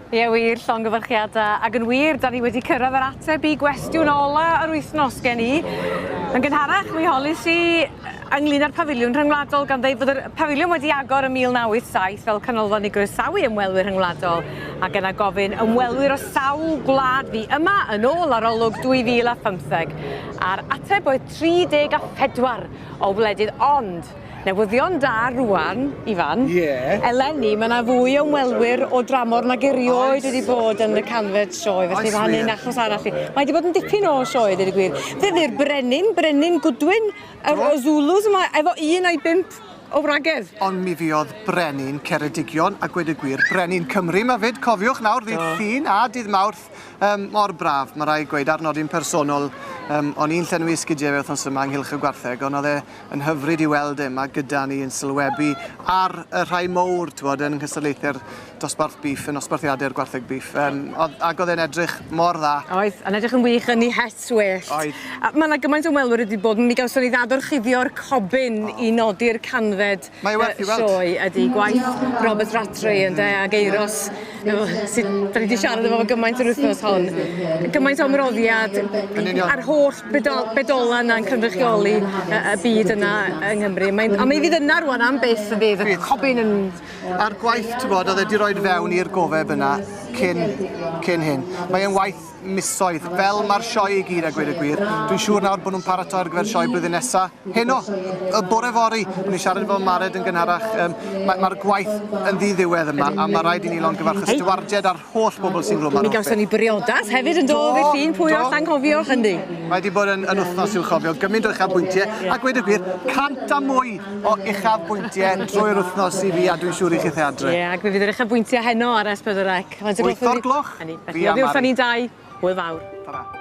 Ie wir, llongyfarchiadau. Ac yn wir, da ni wedi cyrraedd yr ateb i gwestiwn ola yr wythnos gen i. Yn gynharach, mi holis i ynglyn â'r pafiliwn rhyngwladol gan ddeud bod yr pafiliwn wedi agor ym 1987 fel canolfan i groesawu ymwelwyr rhyngwladol ac yna gofyn ymwelwyr o sawl gwlad fu yma yn ôl arolwg 2015. A'r ateb oedd 34 o wledydd ond Newyddion da rŵan, Ifan. Ie. Eleni ma' 'na fwy o ymwelwyr o dramor nag erioed wedi bod yn y canfed sioe felly ma' hynny'n achos arall i... Mae 'di bod yn dipyn o sioe deud y gwir. Fe fu'r brenin, Brenin Goodwin, yr y Zulus yma efo un o'i bump o wragedd. Ond mi fuodd Brenin Ceredigion a gweud y gwir, Brenin Cymru 'ma 'fyd, cofiwch nawr, ddydd Llun a dydd Mawrth. Yym, mor braf, ma' raid gweud, ar nodyn personol, yym, o'n i'n llenwi esgidie fe wythnos yma ynghylch y gwartheg, ond o'dd e yn hyfryd i weld e 'ma gyda ni yn sylwebu ar y rhai mowr, t'wod, yn nghystadlaethe'r dosbarth bîff, yn nosbarthiade'r gwartheg bîff. Yym, o'dd, ag o'dd e'n edrych mor dda. Oedd, yn edrych yn wych yn 'i het wellt. Oedd. A ma' 'na gymaint o ymwelwyr wedi bod, mi gawson ni ddadorchuddio'r cobyn i nodi'r canfed Mae e werth i weld. Sioe ydi gwaith Robert Rattray ynde ag Euros sydd 'dan ni 'di siarad efo fo gymaint yr wythnos hon. Gymaint o ymroddiad. Yn union. A'r holl bedol- bedola yna'n cynrychioli y y byd yna yng Nghymru. Mae'n a mi fydd yna rŵan am byth yn fydd? Y cobyn yn... A'r gwaith t'bod o'dd e 'di roid fewn i'r gofeb yna cyn cyn hyn. Mae e'n waith misoedd, fel mae'r sioe i gyd a gweud y gwir. Dwi'n siŵr nawr bod nhw'n paratoi ar gyfer sioe blwyddyn nesa. Heno, y bore fory, o'n i'n siarad efo Mared yn gynharach, um, mae'r mae gwaith yn ddiddiwedd yma a mae rhaid i ni longyfarch y stiwardiaid a'r holl bobl sy'n glwm ar Mi gawson ni briodas hefyd yn do, ddydd Llun, pwy all anghofio hynny? Mae wedi bod yn, yn wythnos i'w chofio, gymaint o uchafbwyntiau, a gweud y gwir, 100 a mwy o uchafbwyntiau drwy'r wythnos i fi a dwi'n siŵr i chithe adre. Ie, ac mi fydd yr uchafbwyntiau heno ar S4C. Wyth o'r gloch. Hynny. Felly, oddi wrthon ni'n dau, hwyl fawr. Tara.